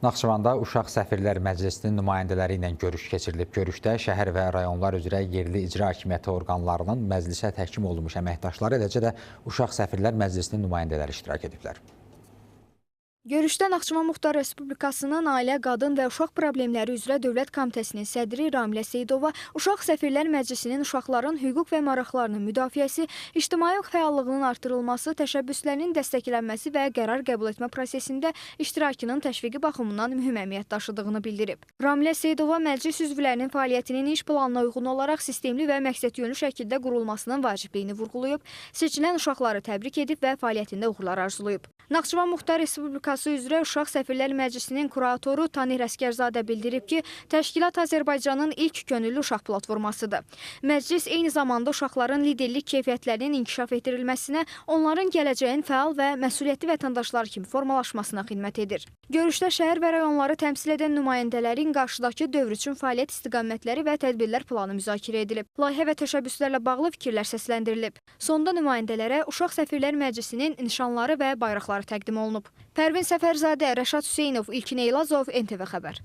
Naxçıvanda Uşaq Səfirlər Məclisinin nümayəndələri ilə görüş keçirilib. Görüşdə şəhər və rayonlar üzrə yerli icra hakimiyyəti orqanlarının məclisə təhkim olunmuş əməkdaşları, eləcə də Uşaq Səfirlər Məclisinin nümayəndələri iştirak ediblər. Görüşdə Naxçıvan Muxtar Respublikasının Ailə, Qadın və Uşaq Problemləri üzrə Dövlət Komitəsinin sədri Ramilə Seyidova Uşaq Səfirlər Məclisinin uşaqların hüquq və maraqlarının müdafiəsi, ictimai fəallığının artırılması, təşəbbüslərinin dəstəklənməsi və qərar qəbul etmə prosesində iştirakının təşviqi baxımından mühüm əhəmiyyət daşıdığını bildirib. Ramilə Seyidova məclis üzvlərinin fəaliyyətinin iş planına uyğun olaraq sistemli və məqsədyönlü şəkildə qurulmasının vacibliyini vurğulayıb, seçilən uşaqları təbrik edib və fəaliyyətində uğurlar arzulayıb. Naxçıvan Muxtar Respublikası üzrə Uşaq Səfirlər Məclisinin kuratoru Tanir Əsgərzadə bildirib ki, təşkilat Azərbaycanın ilk könüllü uşaq platformasıdır. Məclis eyni zamanda uşaqların liderlik keyfiyyətlərinin inkişaf etdirilməsinə, onların gələcəyin fəal və məsuliyyətli vətəndaşlar kimi formalaşmasına xidmət edir. Görüşdə şəhər və rayonları təmsil edən nümayəndələrin qarşıdakı dövr üçün fəaliyyət istiqamətləri və tədbirlər planı müzakirə edilib. Layihə və təşəbbüslərlə bağlı fikirlər səsləndirilib. Sonda nümayəndələrə Uşaq Səfirlər Məclisinin nişanları və bayraqları təqdim olunub. Pərvin Səfərzadə, Rəşad Hüseynov, İlkin Eyvazov, NTV Xəbər.